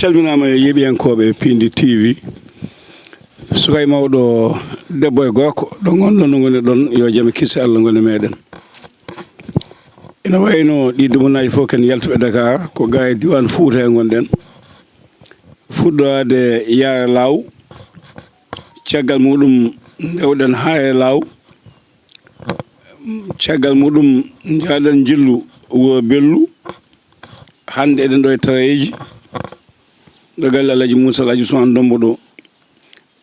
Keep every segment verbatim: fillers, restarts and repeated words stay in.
Calminaama e yeeɓiyankooɓe Piindi T V. Suka e mawɗo, debbo e gorko, ɗo ngonɗon, ɗo ngoni ɗon, yo jam e kisse Allah ngoni meɗen. Ina wayno ɗi dumunaaji fof ken yaltuɓe Dakar, ko gaa e diiwaan Fuuta he ngonɗen. Fuɗɗoraade Yaare Laaw, caggal muɗum ndewɗen haa e Laaw, caggal muɗum njaaɗen njillu Wuro Bellu. Hannde eɗen ɗo e Tareeji, ɗo galle Alhaji Moussa Alhaji Ousmane Dombo ɗo.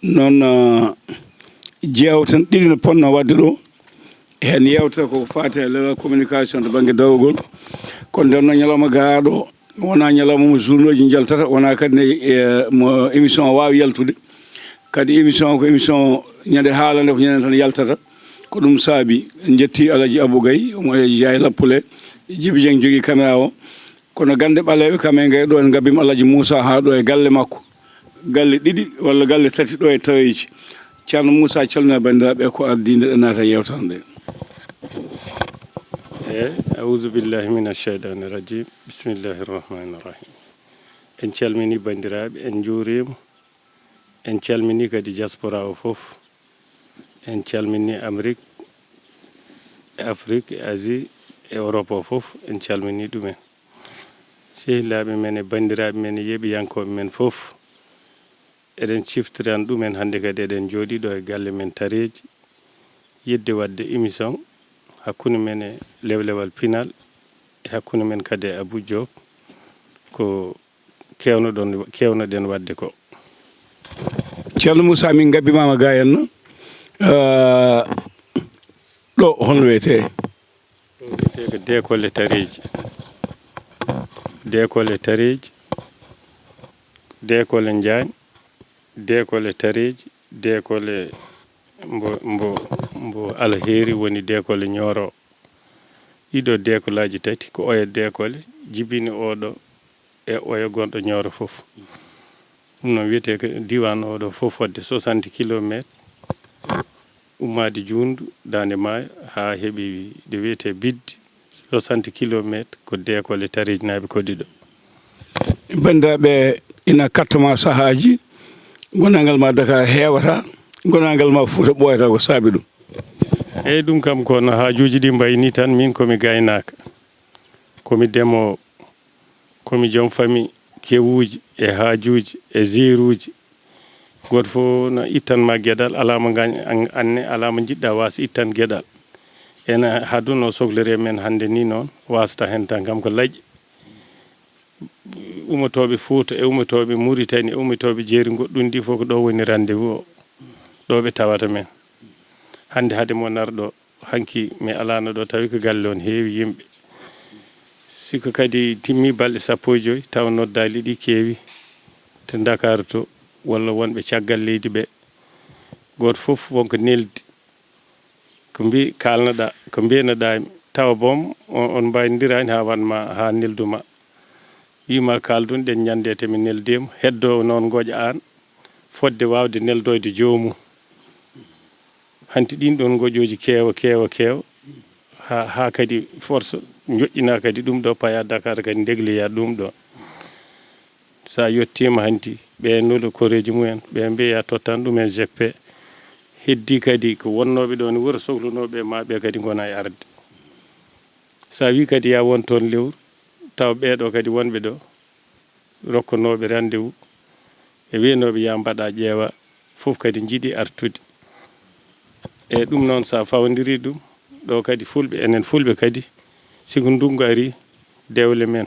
Noon, ah, jeewten ɗiɗi no ponna waɗde ɗo. Heen yeewtere ko faati e leral communication to bannge dawrugol. Kono nden noon ñalawma garaaɗo o wonaa ñalawma mo journaux ji njaltata, wonaa kadi ne, eh, mo émission o waawi yaltude. Kadi émission ko émission ñande haalande, ko ñande tan yaltata. Ko ɗum saabi en njetti Alhaji Abou Gaye, omo e Jaay Lappule, Jibi Jeng jogii caméra o. Kono gannde ɓaleeɓe kam e ngay ɗo en ngabbiima Alhaji Moussa haa ɗo e galle makko. Galle ɗiɗi walla galle tati ɗo e Tareeji. Ceerno Moussa, calmina banndiraaɓe ko ardii nde ɗe naata yeewtere nde. E, auzu billahi mina shaytani rajim. Bismillahi rahmani rahim. En calmini banndiraaɓe, en njuuriima. En calmini kadi diaspora o fof. En calmini Amérique, e Afrique, e Asie, e Europe o fof. En calmini ɗumen. Sehilaaɓe men e banndiraaɓe men e yeeɓiyankooɓe men fof, eɗen ciftiran ɗumen hannde kadi eɗen njooɗii ɗo e galle men Tareeji, yiɗde waɗde émission hakkunde men e Lewlewal Pinal e hakkunde men kadi e Abou Diop, ko kewnoɗon, kewnoɗen waɗde ko. Ceerno Moussa, min ngabbimaama gaa henna. Ah, ɗo honno wiyetee? Ɗo wiyetee ko Deekole Tareeji. Deekole Tareeji, Deekole Njaañ, Deekole Tareeji, Deekole mbo, mbo, mbo Alheeri woni Deekole Ñooro. Ɗiɗo deekolaaji tati, ko oya deekole jibini oɗo e oya gonɗo Ñooro fof. Ɗum noon wiyetee ko diiwaan oɗo fof fodde soixante kilomètres, ummaade Juundu, Daande Maayo, haa heɓi ɗo wiyetee Biddi, soixante kilomètres, ko Deekole Tareejinaaɓe koɗi ɗo. Banndiraaɓe ina kattoma sahaaji, gonaangal ma Dakar heewata, gonaangal ma Fuuta ɓooyata, ko saabi ɗum? Eey, ɗum kam ko no haajuuji ɗi mbayi nii tan, miin ko mi gaynaaka, ko mi demoowo, ko mi joom fami, kewuuji e haajuuji e ziiruuji. Gooto fof no ittan ma geɗal, alaa mo ngañ-, an-, anne, alaa mo njiɗɗa waas ittan geɗal. Ena haduno soklere men hannde nii noon, waasata heen tan kam ko laƴi. Ummotooɓe Fuuta e ummotooɓe Muritani e ummotooɓe jeeri goɗɗundi fof ko ɗo woni rendez-vous o, ɗo ɓe tawata men. Hannde hade mo nar ɗo, hanki mi alaano ɗo, tawi ko galle on heewi yimɓe. Siko kadi timmi balɗe sappo e joy, taw noddaali ɗi keewi to Ndakaaru to, walla wonɓe caggal leydi ɓe. Gooto fof wonko neldi. Ko mbi-, kaalnoɗaa, ko mbiynoɗaa mi, tawa boom on, on mbayndirani haa wanma, haa nelduma. Wiima kaaldun ɗen ñande te mi neldima, heddo noon ngoƴa aan, fodde waawde neldoyde joomum. Hanti ɗin ɗon ngoƴooji keewa, keewa, keewa, haa, haa kadi force njoƴƴina kadi ɗum ɗo, paya Dakar kadi ndegliya ɗum ɗo. So a yettiima hanti, ɓe nula koreeji mumen, ɓe mbiya tottan ɗumen G P. Heddi kadi ko wonnooɓe ɗo ne wuro sohlunooɓe ma ɓe kadi ngona e arde. So a wii kadi ya won toon lewru, taw ɓeeɗo kadi wonɓe ɗo, rokkonooɓe rendez-vous, e wiyanooɓe ya mbaɗa ƴeewa, fof kadi njiɗi artude. E ɗum noon, so a fawondiri ɗum, ɗo kadi fulɓe, enen fulɓe kadi, si ko ndunngu ari, dewle men,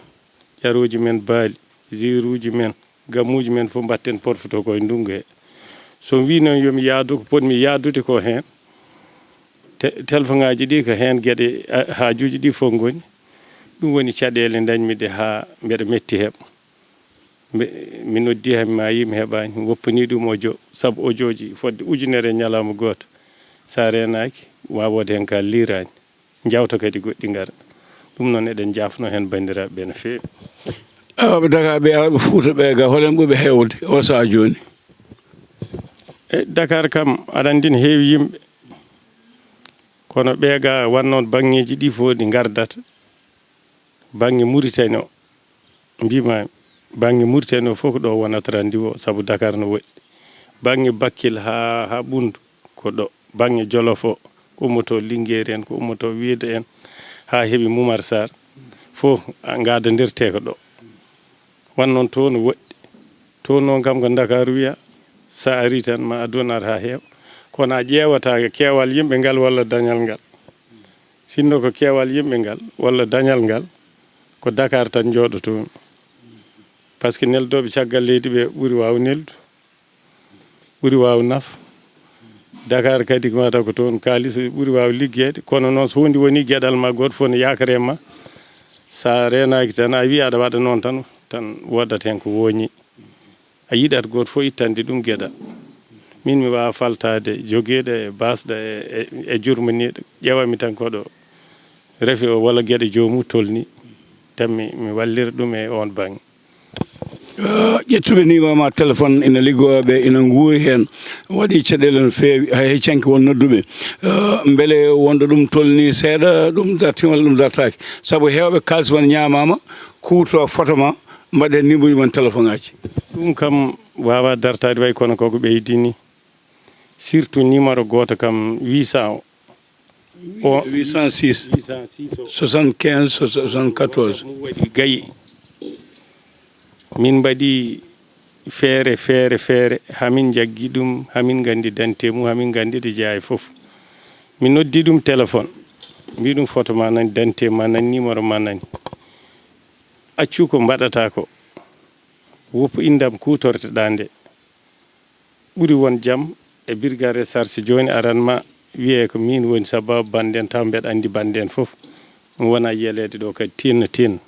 ƴarooji men baali, ziiruuji men, gammuuji men fof mbatten porfoto ko e ndunngu he. So mi wii noon yo mi yaadu ko potmi yaadude ko heen, te-, telefoŋaaji ɗi ko heen geɗe, a, haajuuji ɗi fof ngoni. Ɗum woni caɗeele ndañmi ɗe haa mbeɗa metti heɓ. Mbe-, mi noddi heen mi maayi mi heɓaani, mi woppanii ɗum audio, sabu audio ji fodde ujunere e ñalawma gooto. So a reenaaki, ma wood heen ka liiraani. Njawta kadi goɗɗi ngara. Ɗum noon eɗen njaafnoo heen banndiraaɓe ɓe no feewi. Awɓe Dakar ɓe, awɓe Fuuta ɓe ga, holen ɓuri ɓe heewde o sahaa jooni? E Dakar kam, aɗa anndi ne heewi yimɓe. Kono ɓe ga wonnoon baŋŋeeji ɗi fof ɗi ngardata. Baŋŋe Muritani o, mbiimaami, Bannge Mauritanie o fof ko ɗo wonata randi o, sabu Dakar no woɗɗi. Bannge Bakkil haa, haa Ɓunndu ko ɗo. Bannge Jolof o, ko ummoto Linguère en, ko ummoto Wiyde en, haa heɓi Mumar Sarr, fof ngadandirte ko ɗo. Wan noon to no woɗɗi. To noon kam ko Ndakaaru wiya, so a ari tan ma a donar haa heewa. Kono a ƴeewataake keewal yimɓe ngal walla dañal ngal. Sinno ko keewal yimɓe ngal walla dañal ngal, ko Dakar tan njooɗotoomi. Par ce que neldooɓe caggal leydi ɓe ɓuri waaw neldu, ɓuri waaw naf. Dakar kadi ko mataw ko toon kaalis ɓuri waaw liggeede, kono noon so huunde woni geɗal ma gooto fof ne yaakare ma, so a reenaaki tan a wii aɗa waɗa noon tan, tan woodat heen ko wooñi. A yiɗat gooto fof ittande ɗum geɗal. Min mi waawa faltaade jogeeɗo e baasɗo e, e, e jurminiiɗo, ƴeewanmi tan ko ɗo rafi o walla geɗe joomum tolni, tan mi, mi wallira ɗum e oon baŋŋe. Eh, ƴettuɓe numéro ma téléphone ina liggoo ɓe, ina nguuri heen. Waɗi caɗeele no feewi, hay heccanki won nodduɓe. Eh, mbele wonɗo ɗum tolni seeɗa, ɗum dartima walla ɗum dartaaki? Sabu heewɓe kaalis mon ñaamaama, kuuto photo ma, mbaɗen numéro mon téléphone aji. Ɗum kam waawaa dartaade way kono koko ɓeydi ni. Surtout numéro gooto kam huit cent o. O huit cent six, huit cent six o. Soixante-quinze, soixante-quatorze. Ɗum waɗi gayi. Min mbaɗi feere, feere, feere, hamin njaggi ɗum, hamin nganndi dante mum, hamin nganndi to jeyaa e fof. Mi noddi ɗum téléphone, mbi ɗum photo ma nani, dante ma nani, numéro ma nani. Accu ko mbaɗata ko. Woppu inndam kuutorteɗaa nde. Ɓuri won jam e brigade recherche jooni aran ma wiyee ko miin woni sababu bannden, taw mbeɗa anndi bannden fof. Ɗum wona yeleede ɗo kadi tinna tinna.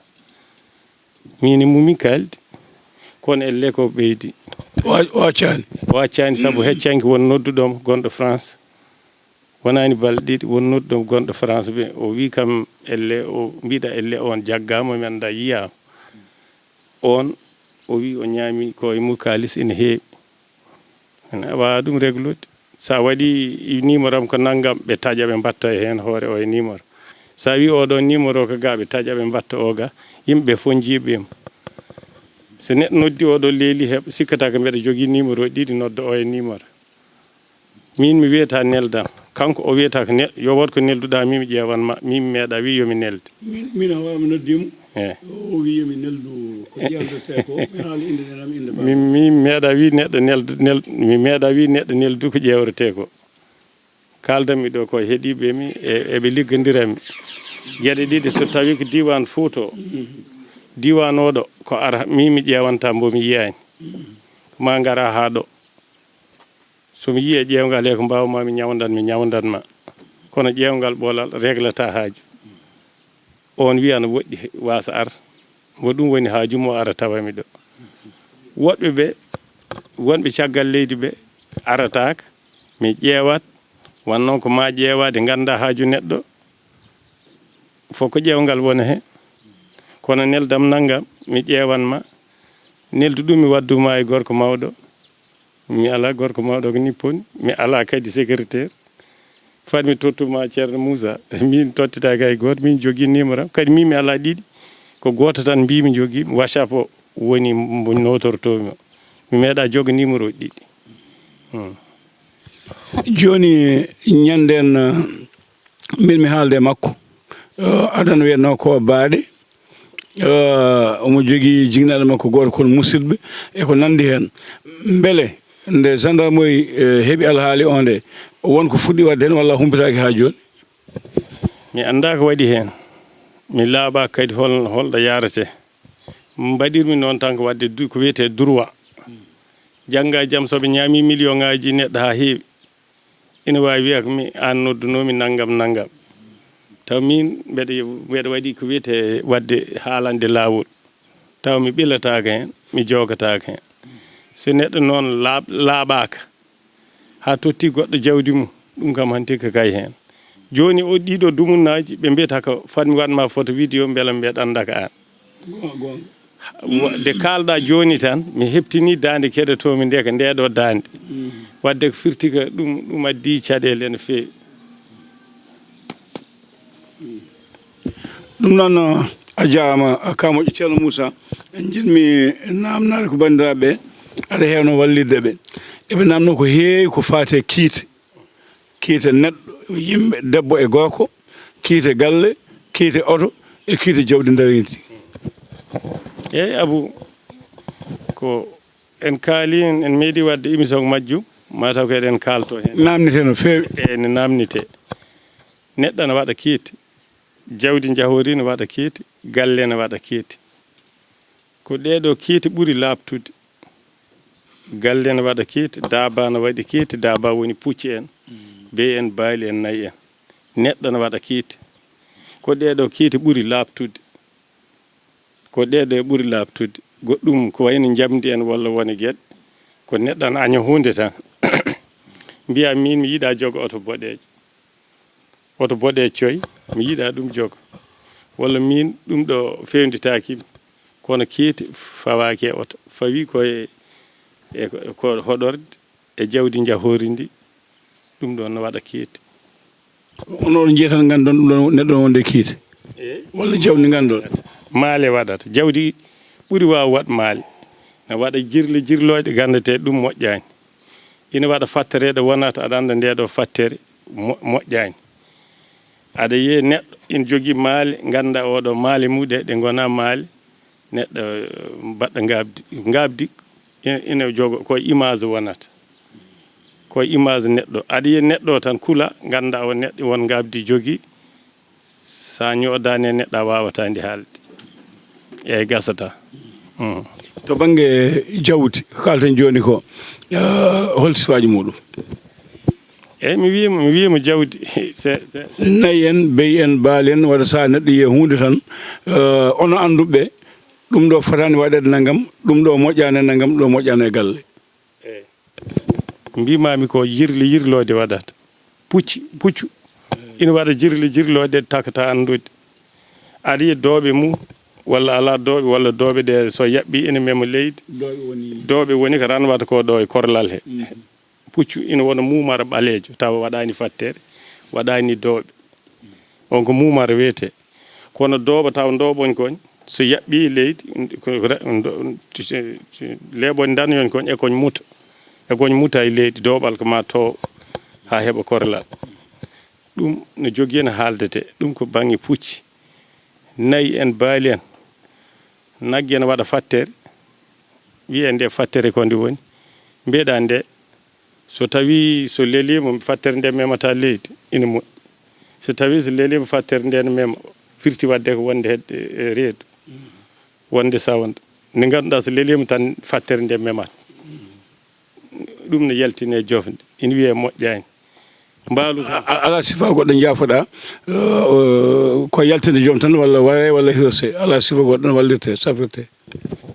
Miin e mum min kaaldi, kono elle ko ɓeydi. O accaani? O accaani sabu heccanki won nodduɗo mo gonɗo France. Wonaani balɗe ɗiɗi, won nodduɗo mo gonɗo France ɓe. O wii kam elle, o mbiɗa elle on jaggaama, mi anndaa yiyaama. On o wii o ñaami ko e mum kaalis ina heewi. Ene waawa ɗum reglude. So a waɗi numéro am ko nanngam, ɓe taƴa, ɓe mbatta heen hoore o e numéro. So a wii oɗo numéro ko ga, ɓe taƴa, ɓe mbatta o ga. Yimɓe ɓe fof njiiɓe mo. So neɗɗo noddi oɗo leeli heɓ, sikkata ko mbeɗa jogii numéro ɗiɗi, nodda o e numéro. Min mi wiyata neldam, kanko o wiyata ko ne-, yo wood ko nelduɗaa, min mi ƴeewan ma, min mi meeɗa wii yo mi nelde. Min, min a waawa mi noddi mo. Eh. O wii yo mi neldu ko ƴeewndetee ko, mi haala innde nden am innde baaba. Min, min meeɗa wii neɗɗo neld-, nel-, mi meeɗa wii neɗɗo neldu ko ƴeewretee ko. Kaaldanmi ɗo ko heɗiiɓe mi, e, eɓe liggondirami. Geɗe ɗiɗi, so tawi ko diiwaan Fuuta o, diiwaan oɗo, ko ara, min mi ƴeewanta mbo mi yiyaani. Ko ma ngara haa ɗo. So mi yiyii ƴeewngal he ko mbaawmaa mi ñawndan, mi ñawndan ma. Kono ƴeewngal ɓolal reglata haaju. On wiya no woɗɗi, waasa ar. Mo ɗum woni haaju mo ara tawa mi ɗo. Woɗɓe ɓe, wonɓe caggal leydi ɓe, arataaka, mi ƴeewat, wan noon ko ma ƴeewaade, ngannda haaju neɗɗo. Fof ko ƴeewngal wona he. Kono neldam nanngam, mi ƴeewan ma. Neldu ɗum mi waddu ma e gorko mawɗo. Mi alaa gorko mawɗo ko nippon. Mi alaa kadi secrétaire. Fat mi tottu ma Ceerno Muusa. Min tottitaaki hay gooto. Min jogii numéro am. Kadi min mi alaa ɗiɗi. Ko gooto tan mbii mi jogii. WhatsApp o woni mbo notortoomi o. Mi meeɗaa jogo numéro ɗiɗi. Hmm. Jooni, ñannden, min mi haalde e makko. Eh, adana wiyatnoo ko Baaɗe. Eh, omo jogii jignaɗo makko gooto, kono musidɓe e ko nanndi heen. Mbele nde gendarmerie, eh, heɓi alhaali o nde, won ko fuɗɗi waɗde heen walla humpitaaki haa jooni? Mi anndaa ko waɗi heen. Mi laaɓaa kadi hol-, holɗo yaarete. Mbaɗirmi noon tan ko waɗde du-, ko wiyetee droit. Jannga e jam, so ɓe ñaami million ŋaaji neɗɗo haa heewi, ina waawi wiya ko mi, aan noddunoomi nanngam, nanngam. Taw miin mbeɗa, mbeɗa waɗi ko wiyetee waɗde haalande laawol. Taw mi ɓilataaka heen, mi joogataaka heen. So neɗɗo noon laaɓ-, laaɓaaka, haa totti goɗɗo jawdi mum, ɗum kam hanti ko kay heen. Jooni o ɗiɗo dumunnaaji, ɓe mbiyata ko fat mi waɗ ma photo vidéo, mbela mbeɗa annda ko aan. Goonga, goonga. Wa-, nde kaalɗaa jooni tan, mi heɓtini daande keɗotoomi nde ko nde ɗo daande. Mm. Wadde ko firti ko ɗum, ɗum addi caɗeele no feewi. Ɗum noon, a jaaraama, ka moƴƴo Ceerno Muusa. En njiɗmi naamnaade ko banndiraaɓe ɓe, aɗa heewno wallitde ɓe. Eɓe naamnoo ko heewi ko faati e kiite. Kiite neɗɗo, yimɓe, debbo e gorko, kiite galle, kiite oto, e kiite jawdi darindi. Eey, Abu, ko en kaali, en, en meeɗi waɗde émission majjum, mataw ko eɗen kaalto heen. Naamnitee no feewi. Eey, ne naamnitee. Neɗɗo ana waɗa kiite, jawdi njahoori ne waɗa kiite, galle ne waɗa kiite. Ko ɗee ɗoo kiite ɓuri laaɓtude. Galle ne waɗa kiite, daaba ne waɗi kiite, daaba woni pucci en, beyi en, baali en, nayi en. Neɗɗo ne waɗa kiite. Ko ɗee ɗoo kiite ɓuri laaɓtude. Ko ɗee ɗoo ɓuri laaɓtude. Goɗɗum ko wayno njamndi en walla woni geɗe. Ko neɗɗo ana aña huunde tan. Mbiya miin mi yiɗaa jogo oto boɗeejo. Oto boɗeejo coy, mi yiɗaa ɗum jogo. Walla miin ɗum ɗo fewnditaaki mi. Kono kiite fawaaki e oto. Fawii ko e, e ko hoɗorde e jawdi njahoori ndi. Ɗum ɗoon no waɗa kiite. Onon njiyata ngannduɗon ɗum ɗoon neɗɗo wonde kiite? Eey. Walla jawdi ngannduɗon? Maale waɗata. Jawdi ɓuri waaw waɗ maale. Na waɗa jirle jirlooje nganndatee ɗum moƴƴaani. Ina waɗa fattere ɗo wonata aɗa annda nde ɗo fattere mo-, moƴƴaani. Aɗa yiya neɗɗo ina jogii maale, ngannda oɗo maale muɗe ɗe ngonaa maale, neɗɗo, eh, mbaɗɗo ngaabdi. Ngaabdi ina, ina jogo ko image wonata. Ko image neɗɗo. Aɗa yiya neɗɗo tan kula, ngannda o neɗɗo won ngaabdi jogii. So a ñoodaani e neɗɗo, a waawataa ndi haalde. Eey, gasata. Mm. To bannge jawdi, ko kaalten jooni ko, eh, hol sifaaji muɗum? Eey, mi wiima, mi wiima jawdi. Se, se. Nayi en, beyi en, baali en, waɗa so neɗɗo yiya huunde tan, eh, ono annduɓe, ɗum ɗo fotaani waɗeede nanngam, ɗum ɗo moƴƴaani e nanngam, ɗum ɗo moƴƴaani e galle. Eey. Mbiimaami ko yirli yirloode waɗata. Pucci, puccu. Ina waɗa jirli jirloode takata anndude. Aɗa yiya dooɓe mum, walla alaa dooɓe, walla dooɓe ɗe so yaɓɓii ina mema leydi. Dooɓe woni? Dooɓe woni ko ranwata ko ɗo e korlal he. Mhm. Puccu ina wona muumara ɓaleejo, tawa waɗaani fattere, waɗaani dooɓe. On ko muumara wiyetee. Kono dooɓa taw ndooɓon kon, so yaɓɓii leydi, ko re-, ndo-, leeɓon ndanyon kon, e kon muta. E kon muta e leydi, dooɓal ko ma toow haa heɓa korlal. Ɗum no jogii no haaldetee. Ɗum ko baŋŋe pucci. Nayi en, baali en, nagge ene waɗa fattere. Wiyee nde fattere ko nde woni. Mbeɗa nde, so tawii so leliima, fattere nde memata leydi, ina moƴƴi. So tawii so leliima, fattere nde ne mema, firti waɗde ko wonde hedde e reedu, wonde sawndo. Nde ngannduɗaa so leliima tan, fattere nde memata. Ɗum ne yaltine jofnde, ina wiyee moƴƴaani. Mbaalu kam. A-, a-, alaa sifa goɗɗo njaafoɗaa, eh, ko yaltinde joom tan, walla waree, walla hirse. Alaa sifa goɗɗo no wallirtee, safrirtee.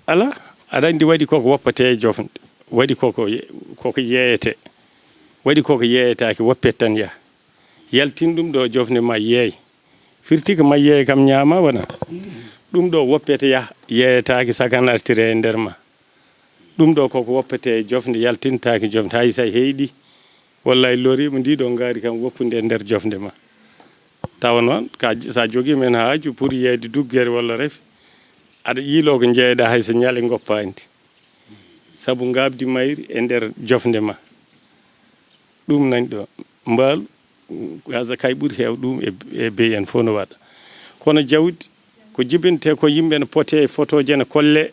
Alaa, aɗa anndi waɗi koko woppetee e jofnde, waɗi koko ye-, koko yeeyetee, waɗi koko yeeyetaake, woppet tan yaha. Yaltin ɗum ɗo jofnde ma yeey. Firti ko ma yeey kam ñaama wona. Ɗum ɗo woppete yaha, yeeyetaake sakan artire e nder ma. Ɗum ɗo koko woppete e jofnde, yaltintaake jofnde, hay so a heyɗi, walla a loriima, ndi ɗo ngaari kam woppude e nder jofnde ma. Tawa noon, ka, so a jogiima heen haaju pour yeeyde duggere walla refi, aɗa yiiloo ko njeeyɗaa hay so ñale ngoppaani. Sabu ngaabdi mayri e nder jofnde ma. Ɗum nani ɗo. Mbaalu, haza kay ɓuri heew ɗum e, e beyi en fof no waɗa. Kono jawdi, ko jibintee ko yimɓe ne potee e fotooji ene kollee,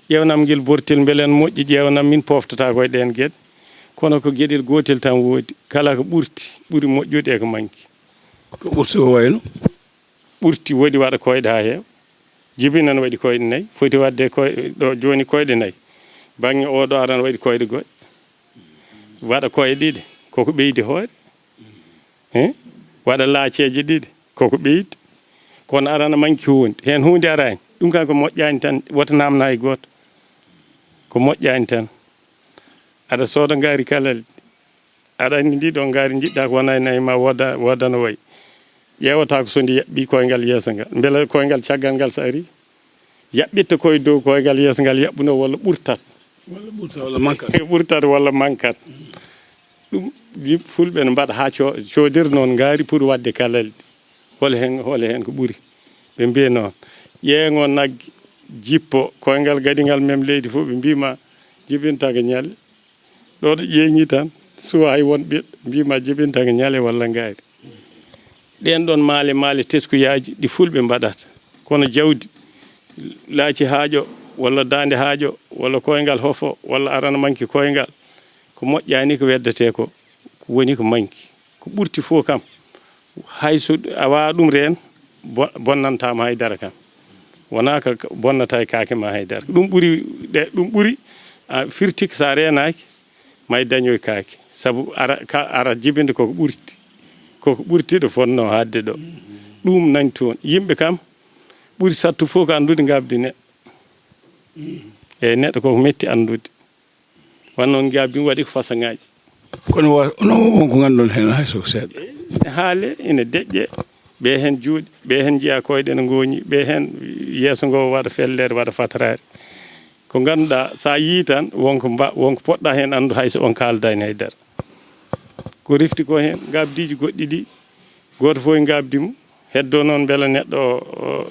ƴeewnam ngel bortel mbele ene moƴƴi, ƴeewnam min pooftata koye ɗeen geɗe. Kono ko geɗel gootel tan woodi, kala ko ɓurti, ɓuri moƴƴude e ko manki. Ko ɓurti ko wayno? Ɓurti woodi waɗa koyɗe haa heewa. Jibini ene waɗi koyɗe nayi, foti waɗde koy-, ɗo jooni koyɗe nayi. Baŋŋe oo ɗo ara ene waɗi koyɗe goɗɗe. Waɗa koye ɗiɗi, koko ɓeydi hoore. He? Waɗa laaceeje ɗiɗi, koko ɓeydi. Kono arana manki huunde. Heen huunde araani. Ɗum kam ko moƴƴaani tan, wota naamna hay gooto. Ko moƴƴaani tan. Aɗa sooda ngaari kalali. Aɗa anndi ndi ɗo ngaari njiɗɗaa ko wona e nayi ma wooda, wooda no wayi. Ƴeewata ko so ndi yaɓɓii koyngal yeeso ngal. Mbele koyngal caggal ngal so arii, yaɓɓitta koye dow koyngal yeeso ngal yaɓɓunoo walla ɓurtat. Walla ɓurtat walla mankat. Ɓurtat walla mankat. Ɗum yimɓe fulɓe ne mbaɗa haa co-, coodir noon ngaari pour waɗde kalali. Hol heen, hol heen ko ɓuri? Ɓe mbiya noon. Ƴeeŋoo nagge, jippo koyngal gaɗingal mem leydi fof, ɓe mbima jibintaga ñaale. Ɗo ɗo ƴeeŋi tan, suwa hay won ɓiɗɗo, mbima jibintaga ñaale walla ngaari. Ɗen ɗon maale, maale teskuyaaji ɗi fulɓe mbaɗata. Kono jawdi laaci haaƴo, walla daande haaƴo, walla koyngal hofo, walla arana manki koyngal, ko moƴƴaani ko weddetee ko, ko woni ko manki. Ko ɓurti fof kam, hay so a waawaa ɗum reen, bo-, bonnantaama hay dara kam. Wonaa ko bonnata e kaake ma hay dara. Ɗum ɓuri ɗe, ɗum ɓuri, a, firti ko so a reenaaki, may dañoy kaake. Sabu ara, ka, ara jibinde koko ɓurti. Koko ɓurti ɗo fotnoo haaɗde ɗo. Ɗum nani toon. Yimɓe kam ɓuri sattu fof ko anndude ngabdi neɗɗo. Eeyi, neɗɗo koko metti anndude. Wano noon ngabdi waɗi ko façon ŋaaji. Kono wa-, no won ko ngannduɗon heen hay so ko seeɗa. Ene haale, ene deƴƴe, ɓe heen juuɗe, ɓe heen njiya koyɗe ne ngooñi, ɓe heen yeeso ngo waɗa fellere, waɗa fataraare. Ko ngannduɗaa, so a yii tan, won ko mba-, won ko poɗɗa heen anndu hay so on kaaldaani hay dara. Ko refti ko heen, ngabdiiji goɗɗi ɗi, gooto fof e ngabdi mum. Heddo noon mbela neɗɗo o, o,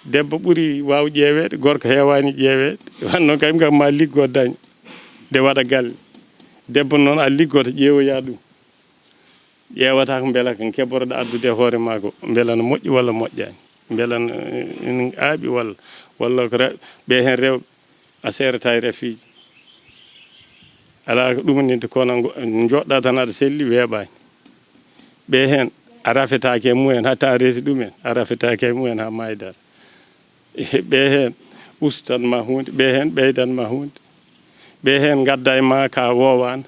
debbo ɓuri waaw ƴeeweede, gorko heewaani ƴeeweede. Wanno kam ngam ma liggo dañ, de waɗa galle. Debbo noon a liggoto ƴeewoya ɗum. Ƴeewata ko mbela ko keboroɗo addude e hoore ma ko, mbela no moƴƴi walla moƴƴaani. Mbela no, eh, ene aaɓi walla, walla ko re-, ɓe heen rewɓe. A seerata e rafiiji. Alaa ko ɗum woni, kono ngo-, njoɗɗa tan aɗa selli, weeɓaani. Ɓe heen, a rafetaake e mumen, hatta a resi ɗumen, a rafetaake e mumen haa maayi dara. Ɓe heen ustan ma huunde, ɓe heen ɓeydan ma huunde. Ɓe heen ngadda e ma ka woowaani.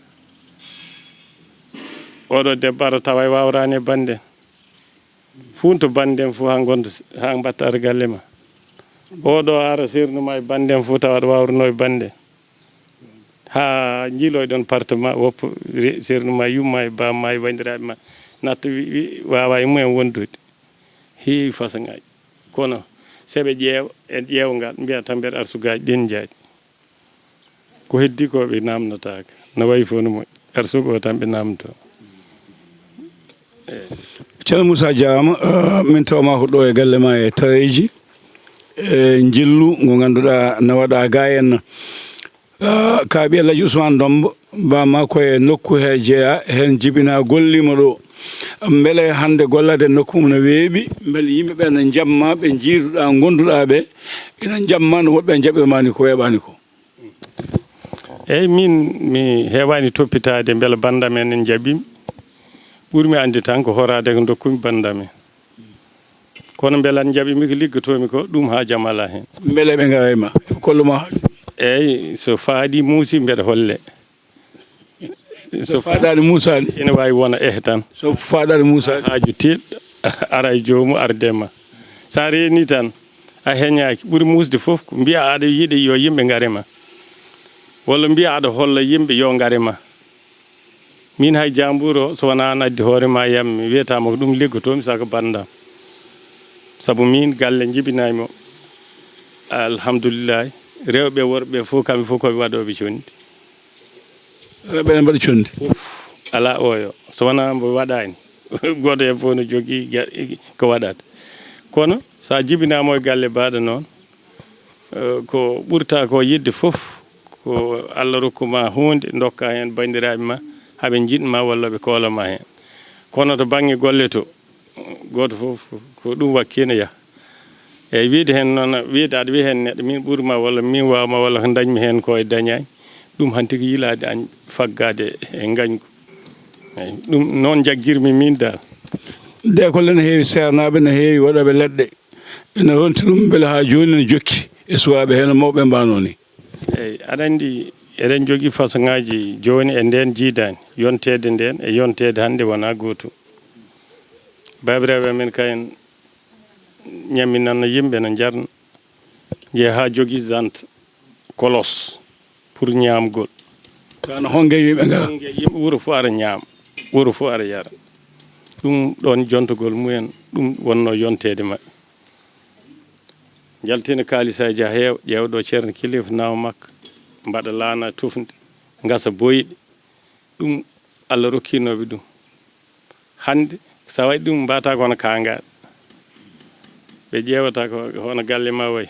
Oɗo debbo ara tawa e waawraani e banden. Fuunto banden fof haa ngonta, haa mbatta ara galle ma. Oɗo ara sernu ma e banden fof tawa aɗa wawruno e banden. Haa njiiloyɗon parto ma, woppa re-, sernu ma, yumma e bamma e wanndiraaɓe ma. Natta wi-, wi-, wawa e mumen wondude. Heewi façon ŋaaji. Kono so ɓe ƴeewa, e ƴeewngal, mbiya tan mbeɗa arsugaaji ɗin njaaji. Ko heddi ko ɓe naamnotaaka. No wayi fof no moƴƴi. Arsugo o tan ɓe naamnotoo. Ceerno Moussa, jaaraama. Eh, min tawmaa ko ɗo e galle ma e Tareeji, e njillu ngo ngannduɗaa na waɗa ga henna. Eh, ka ɓiye Alhaji Ousmane Dombo, ba ma ko e nokku he jeyaa, heen jibinaa, golliima ɗo. Mbele hannde gollade e nokku mum no weeɓi, mbele yimɓe ɓe no njamma, ɓe njiiduɗaa, ngonduɗaa ɓe, ina njamma no woɗɓe njaɓirma ni ko weeɓaani ko? Eeyi, min mi heewaani toppitaade mbela banndam en en njaɓiimi. Ɓurmi annde tan ko horaade ko ndokkumi banndam en. Kono mbela njaɓiimi ko liggotoomi ko, ɗum haajam alaa heen. Mbele ɓe ngaray ma, ɓe kollu ma haaju? Eeyi, so faaɗi muusi, mbeɗa holle. So faaɗaani muusaani? Ene waawi wona eh tan. So faaɗaani muusaani? Haaju tiiɗɗo, ara e joomu, arde ma. So a reeni tan, a heñaaki. Ɓuri muusde fof ko mbiya aɗa yiɗi yo yimɓe ngare ma. Walla mbiya aɗa holla yimɓe yo ngare ma. Min hay jaambur o, so wonaa an addi hoore ma yam, mi wiyataama ko ɗum liggotoomi saka banndam. Sabu min galle njibinaami o. Alhamdulillahi. Rewɓe, worɓe fof, kamɓe fof ko ɓe waɗooɓe conndi. Rewɓe ne mbaɗa conndi? Fof. Alaa oyo. So wonaa mbo waɗaani. Gooto heen fof no jogii ga-, ko waɗata. Kono so a jibinaama e galle baaɗo noon, eh, ko ɓurta ko yiɗde fof, ko Allah rokku ma huunde, ndokka heen banndiraaɓe ma, haɓe njiɗ ma walla ɓe koola ma heen. Kono to bannge golle to, gooto fof ko ɗum wakkii no yaha. Eeyi, wiyde heen noon, wiyde aɗa wiya heen neɗɗo, min ɓuri ma walla min waawa ma walla ko ndañmi heen ko e dañaani, ɗum hanti ko yilaade añ faggaade e ngañgu. Eeyi, ɗum noon njaggirmi min daal. De ko ene heewi seernaaɓe, ene heewi waɗooɓe leɗɗe, ene ronti ɗum mbele haa jooni ene jokki e suwaaɓe heen mawɓe mbaanoo ni. Eeyi, aɗa anndi eɗen njogii façon ŋaaji jooni e ndeen jiidaani, yonteede ndeen e yonteede hannde wonaa gootum. Baabiraaɓe amen kayen ñamminanno yimɓe no njarna, njeya haa jogii zant kolos pour ñaamgol. Tawa no honge yimɓe ngara? Honge yimɓe wuro fof ara ñaama, wuro fof ara yara. Ɗum ɗoon jontogol mumen, ɗum wonnoo yonteede maɓɓe. Njaltina kaalisaaji haa heewa, ƴeewa ɗo ceerno kilifa nawa makka, mbaɗa laana tufnde, ngasa boyɗe. Ɗum Allah rokkinooɓe ɗum. Hannde, so a waɗi ɗum, mbaata ko hono kaangaaɗo. Ɓe ƴeewata ko hono galle ma wayi.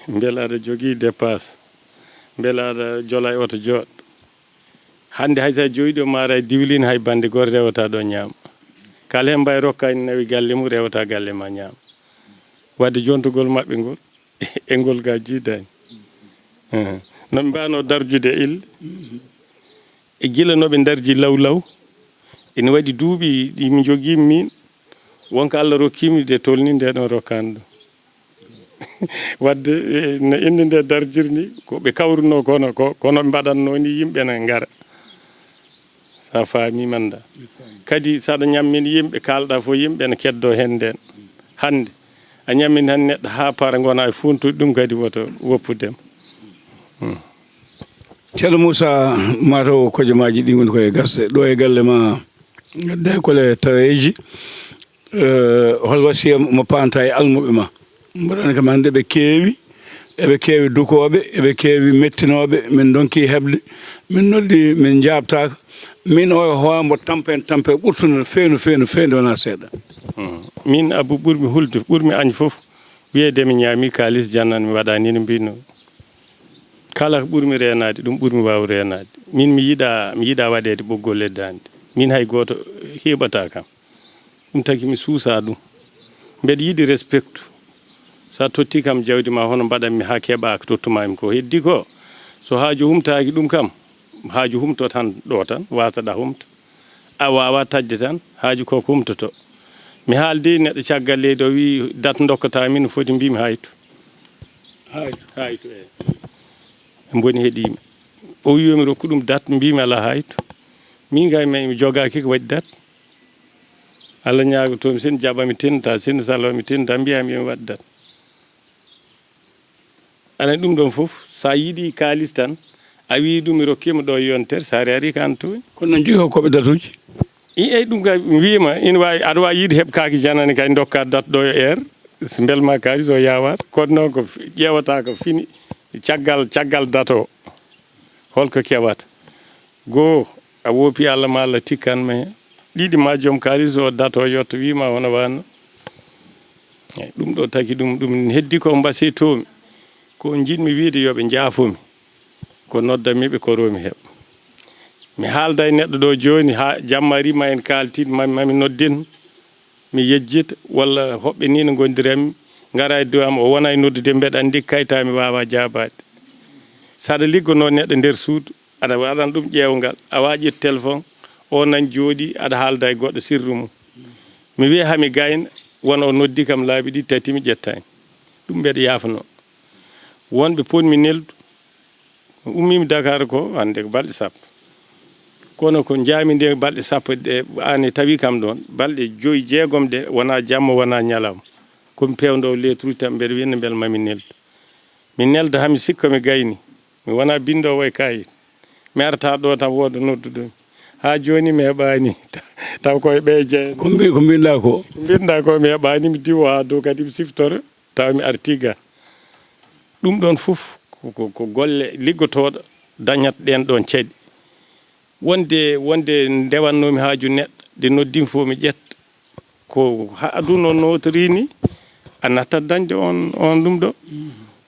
Mbela aɗa jogii dépasse? Mbela aɗa jola e oto jooɗ? Hannde hay so a joyɗo maara e diwlin, hay bannde goto rewata ɗo ñaama. Kala heen mbay rokkaani nawi galle mum, rewata galle ma ñaama. Wadde jontugol maɓɓe ngol, e ngol ga jiidaani. Eh, no ɓe mbaano darjude ille. E gila no ɓe darji law law, ene waɗi duuɓi ɗi mi njogii min, wonko Allah rokkiimi de tolni nde ɗon rokkaani ɗum. Wadde, eh, no innde nde darjiri ni, ko ɓe kawruno kono, ko, kono ɓe mbaɗatno ni yimɓe ne ngara. Sa faami manda. Kadi saɗa ñammin yimɓe, kaalɗa fof yimɓe ne keddo heen nden. Hannde, a ñammin tan neɗɗo haa para, ngona e funtude ɗum kadi woto woppudem. Hmm. Ceerno Moussa, mataw kojomaaji ɗi ngoni koye gasde ɗo e galle ma, Denkole Tareji. Eh, hol wasiya mo paanta e almuɓe ma? Mboɗon kam hannde ɓe keewi, eɓe keewi dukooɓe, eɓe keewi mettinooɓe, min ndonki heɓde, min noddi, min njaabtaaka. Min o e hoore mbo tampa en tampa e ɓurtude no feewi, no feewi, no feewi, nde wonaa seeɗa. Hmm. Min Abou ɓurmi hulde, ɓurmi añ fof, wiyeede mi ñaami kaalis jannan mi waɗaani no mbino. Kala ko ɓurmi reenaade, ɗum ɓurmi waaw reenaade. Min mi yiɗa, mi yiɗa waɗeede ɓoggol e daande. Min hay gooto heɓata kam. Ɗum tagi mi suusa ɗum. Mbeɗa yiɗi respect. Sa totti kam jawdi ma, hono mbaɗan mi haa keɓa ko tottumaami ko heddi ko. So haaju humtaaki ɗum kam, haaju humto tan ɗo tan, wasaɗa humta. A waawa taƴde tan, haaju ko ko humtoto. Mi haaldi neɗɗo caggal leydi, o wii, "Dat ndokkata min, no foti?" Mbiimi, "Haytu." Haytu. Haytu, e. Mboni heɗiimi. O wii, "Yo mi rokku ɗum dat?" Mbiimi, "Alaa haytu." Min kay, mi, mi jogaaki ko waɗi dat. Allah ñaagotoomi, sen jaɓa mi tinta, sen salwa mi tinta, mbiya mi, yo mi waɗ dat. Aɗa anndi ɗum ɗon fof, so a yiɗi kaalis tan, a wii ɗum, "Mi rokkiima ɗo yontere," so a ari, ari ko an tooñi. Kono noon, jogii ko koɓe datuuji? I, eyi, ɗum kay, mi wiima, ina waawi, aɗa waawi yiide heɓ kaaki janani kay, ndokka dat ɗo yo eer, so mbel ma kaalis o yaawaat. Kono noon, ko fi-, ƴeewata ko fini, caggal, caggal dat o, holko kewata? Goo, a woopi Allah ma Allah tikkan ma heen. Ɗiɗi ma joom kaalis o dato yotto wiima hono wanno. Eyi, ɗum ɗo taki ɗum, ɗum heddi ko mbasiytoomi. Ko njiɗmi wiide yo ɓe njaafo mi. Ko nodda mi ɓe koroo mi heɓ. Mi haalda e neɗɗo ɗo jooni haa jamma rima en kaaltin ma, ma mi nodden. Mi yejjita walla hoɓɓe ni no ngondiranmi ngara e dow am, o wona e noddude, mbeɗa anndi kayta mi waawa jaabaade. Saɗa liggonoo neɗɗo nder suudu, aɗa waɗan ɗum ƴeewngal, a wawa ƴettu téléphone, o nan jooɗi, aɗa haalda e goɗɗo sirru mum. Mi wiya hami gayna, wona o noddi kam laabi ɗiɗi tati mi ƴettaani. Ɗum mbeɗa yaafno. Wonɓe ponmi neldu, ummimi Dakar ko hannde ko balɗe sappo. Kono ko njami nde balɗe sappo ɗe, an e tawi kam ɗon, balɗe joyi, jeegom ɗe, wona jamma, wona ñalawma. Ko mi pewndo lettre tan, mbeɗa wiya mbela mami neldu. Mi nelda hami sikka mi gayni. Mi wona binndoowo e kayit. Mi arta ɗo tan wooda nodduɗo mi. Haa jooni mi heɓaani. Taw koye ɓe jeeya. Ko mbi-, ko mbinɗa ko? Ko mbinɗa ko mi heɓaani, mi diwo haa dow kadi mi siftoro. Taw mi arti ga. Ɗum ɗon fof ko, ko, ko golle liggotooɗo dañat ɗen ɗon ceɗi. Wonde, wonde ndewannoomi haaju neɗɗo, nde noddimi fof mi ƴetta. Ko ha aduna o nootorii ni, a nattat dañde on, on ɗum ɗo.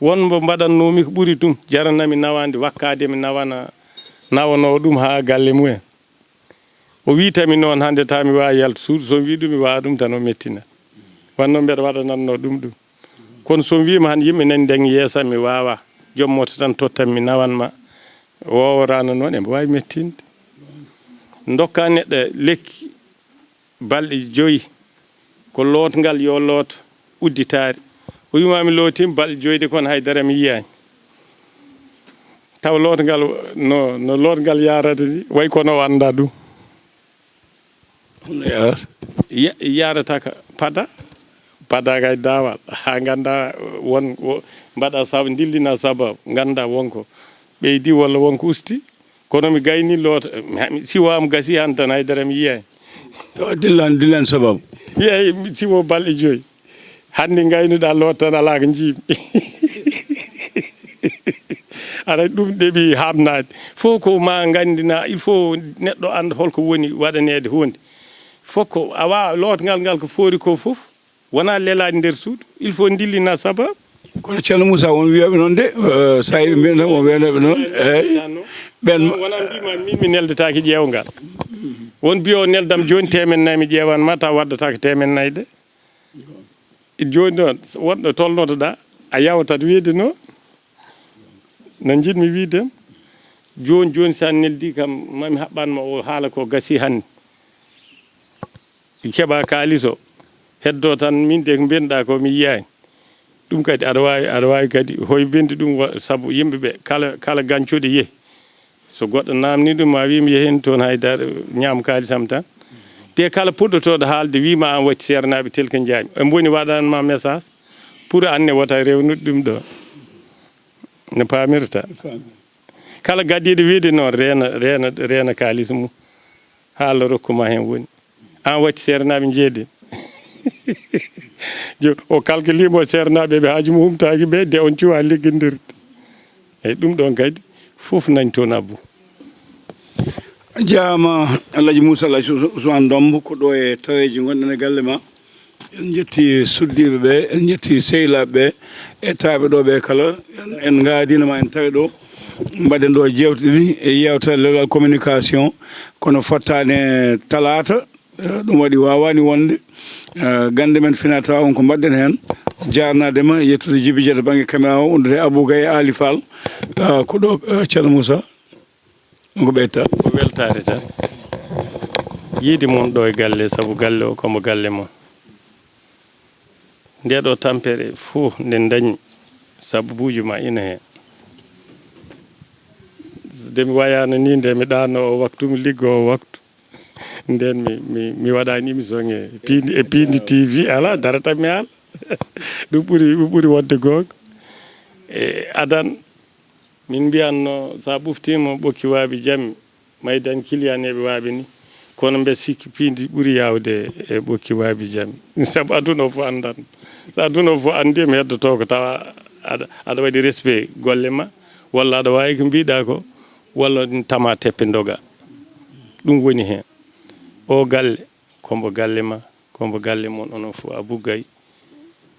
Won mbo mbaɗannoomi ko ɓuri ɗum, jaranami nawaande, wakkaade mi nawana, nawanoo ɗum haa galle mumen. O wiitami noon hannde taa mi waawi yaltu suudu, so mi wii ɗum mi waawa ɗum tan o mettina. Wanno mbeɗa waɗanatnoo ɗum ɗum. Kono so mi wiima han yimɓe nani ndeŋ yeesam mi waawa, joom moto tan tottam mi nawan ma, wooworaano noon embo waawi mettinde. Ndokka neɗɗo lekki balɗe joyi, ko lootngal yo loot udditaari. O wiima mi lootiima balɗe joyi de kono haydara mi yiyaani. Taw lootngal no, no lootngal yaarata ni, way kono o anndaa ɗum. Honno yarata? Ya-, yarata ka pada, pada kay daawal. Haa ngannda won, wo-, mbaɗa sab-, ndillina sababu, ngannda wonko ɓeydi walla wonko usti. Kono mi gayni loota, mi, mi, siwo am gasi han tan haydara mi yiyay. Tawa dillan, dillan sababu. Yiyay siwo balɗe joyi. Hannde ngaynuɗaa loot tan alaa ko njiimi. Aray ɗum ɗeɓi haamnaade. Fof ko ma nganndina, il faut neɗɗo annda holko woni waɗaneede huunde. Fof ko a waawa lootngal ngal ko foori ko fof, wonaa lelaade nder suudu. Il faut ndillina sababu. Kono Ceerno Moussa, won wiyooɓe noon de, eh, so a yiɗi mbiyen tan, won wiyooɓe noon, eeyi. Ɓen wonaa mbiyma min mi neldetaake ƴeewngal. Won mbiyo neldam jooni teemen nayi mi ƴeewan ma, taw waddataake teemen nayi de. Jooni noon, wonɗo tolnotoɗaa, a yawtat wiide noon. No njiɗmi wiide, jooni, jooni, so a neldi kam, mami haɓɓan ma o haala ko gasi hannde. Keɓa kaalis o, heddo tan, min de ko mbiɗa ko mi yiyaani. Ɗum kadi aɗa waawi, aɗa waawi kadi hoy mbendi ɗum wa-, sabu yimɓe ɓe kala, kala gancuɗo yehi. So goɗɗo namni ɗum, ma wiimi yehin toon haydara, ñaam kaalisam tan. Te kala puɗɗotooɗo haalde wiima an watti seernaaɓe telke njaami. Ɓe mboni waɗan ma message pour an ne wota rewnude ɗum ɗo. No paamirta. Kala gadiiɗo wiide noon reena, reena, reena kaalis mum. Haa Allah rokku ma heen woni. An watti seernaaɓe njeeden. Jo, o kalkiliima o seernaaɓe ɓe haaju mum humtaaki ɓe, de on cuwa liggindirde. Eyi, ɗum ɗoon kadi fof nañ toon abbu. Jaama Alhaji Moussa, Alhaji Ousmane Dombo, ko ɗo e taweeji ngonɗen e galle ma. En njetti suddiiɓe ɓe, en njetti sehilaaɓe ɓe, e taaɓe ɗo ɓe kala. En, en ngaadiino ma en tawi ɗo. Mbaɗen ɗo jeewte ɗiɗi e yeewtere lewlal communication, kono fottaani e talaata. Eh, ɗum waɗi waawaani wonde. Eh, gannde men finata on ko mbaɗɗen heen. Jaarnaade ma, yettude Jibi Dia to bannge caméra o, wondude Abou Gaye e Ali Fall. Eh, ko ɗo, eh, Ceerno Moussa, ko ɓeyta. Ko weltaare tan. Yiide mon ɗo e galle, sabu galle o ko mo galle mon. Nde ɗo tampere fof nde dañi sababuuji ma ina heen. Nde mi wayaano ni, nde mi ɗaano o waktu, mi liggo o waktu. Nden mi, mi, mi waɗani émission e Pindi, e Pindi T V, ala, dara tan mi haala. Ɗum ɓuri, ɗum ɓuri wonde goonga. E adan, min mbiyanno, sa ɓuftiima ɓokki waabi jammi, may dañ kiliyaneeɓe waaɓe ni. Kono mbe sikki Pindi ɓuri yaawde e ɓokki waabi jammi. Sabu aduna o fof anndan. So aduna o fof anndi, mi heddoto ko tawa aɗa, aɗa waɗi respect golle ma, walla aɗa waawi ko mbiɗa ko, walla ɗum tama teppe ndoga. Ɗum woni heen. O galle, ko mbo galle ma, ko mbo galle mon, onon fof, Abou Gaye,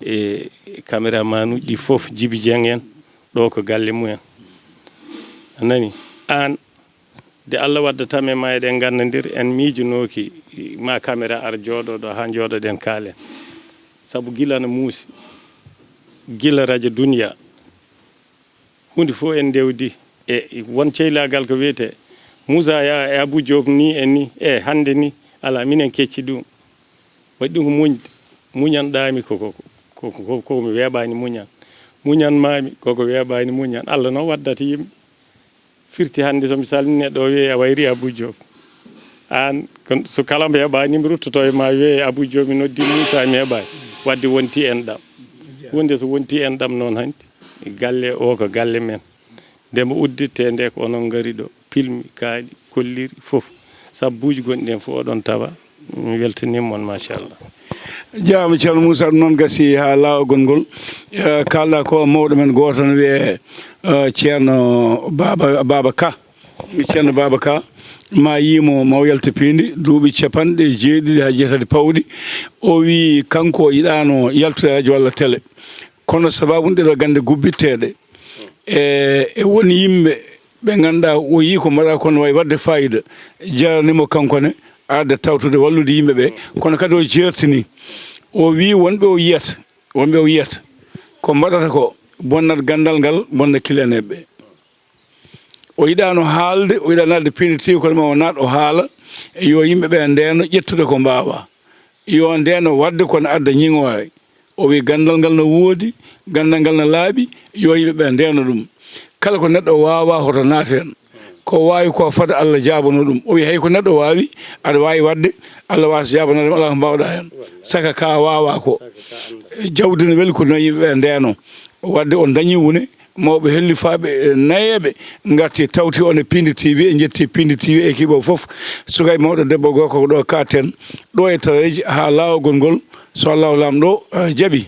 e caméramaanuuji ɗi fof, Jibi Dieng en, ɗo ko galle mumen. A nani? Aan, de Allah waddata men ma eɗen nganndandir, en miijunooki ma caméra ar jooɗo ɗo haa njooɗoɗen kaalen. Sabu gila no muusi, gila rajo Dunya, huunde fof en ndewdi. E won ceylaagal ko wiyetee Moussa ya e Abou Diop ni e ni, e hannde ni, alaa, minen kecci ɗum. Waɗi ɗum ko muñde. Muñan ɗaami ko, ko, ko, ko, ko mi weeɓaani muñan. Muñan maami ko, ko weeɓaani muñan. Allah noon waddata yimɓe. Firti hannde so mi salmini neɗɗo o wiye a wayri Abou Diop. Aan, kon, so kala mbo heɓaani mi ruttoto e ma wiye Abou Diop mi noddi Moussa mi heɓaani. Waɗde wonti en ɗam. Huunde so wonti en ɗam noon hanti. Galle o ko galle men. Nde mo udditte nde ko onon ngari ɗo. Pilmi, kaaɗi, kolliri, fof. Sabbuuji gonɗi heen fof oɗon tawa. Mi weltaniima mon, machallah. Jaama, Ceerno Moussa, ɗum noon gasi haa laawol ngol. Eh, kaalɗa ko mawɗo men gooto no wiyee, eh, Ceerno Baaba, Baaba Ka. Ceerno Baaba Ka, ma yiimo ma o yalta Piindi, duuɓi capanɗe jeeɗiɗi haa jeetati pawɗi. O wii kanko o yiɗaano yaltude radio walla télé. Kono sababu ɗeɗo gannde gubbitteeɗe. E, e won yimɓe ɓe ngannduɗaa o yii ko mbaɗa kono wayi waɗde fayida. Jarani mo kanko ne arde tawtude wallude yimɓe ɓe. Kono kadi o jeertini. O wii wonɓe o yiyata, wonɓe o yiyata. Ko mbaɗata ko bonnat ganndal ngal, bonna kiliyaneeɓe ɓe. O yiɗaano haalde, o yiɗaano naatde Piindi T V, kono ma o naat o haala. Yo yimɓe ɓe ndeeno ƴettude ko mbaawa. Yo ndeeno waɗde kono adda ñiŋoore. O wii ganndal ngal no woodi, ganndal ngal no laaɓi, yo yimɓe ɓe ndeeno ɗum. Kala ko neɗɗo waawaa hoto naat heen. Ko waawi ko fada Allah jaabano ɗum. O wii hay ko neɗɗo waawi, aɗa waawi waɗde, Allah waasa jaabanaade ma, alaa ko mbaawɗaa heen. Saka ka waawaa ko. Jawdi no weli ko no yimɓe ɓe ndeeno. Waɗde on dañi wune, mawɓe hellifaaɓe, eh, nayeeɓe ngarti tawti on e Piindi T V, en njetti Piindi T V équipe o fof, sukaaɓe mawɗo debbo gorko ko ɗo kaaten, ɗo e tareeji haa laawol ngol, so Allahu Laamɗo, eh, jaɓi.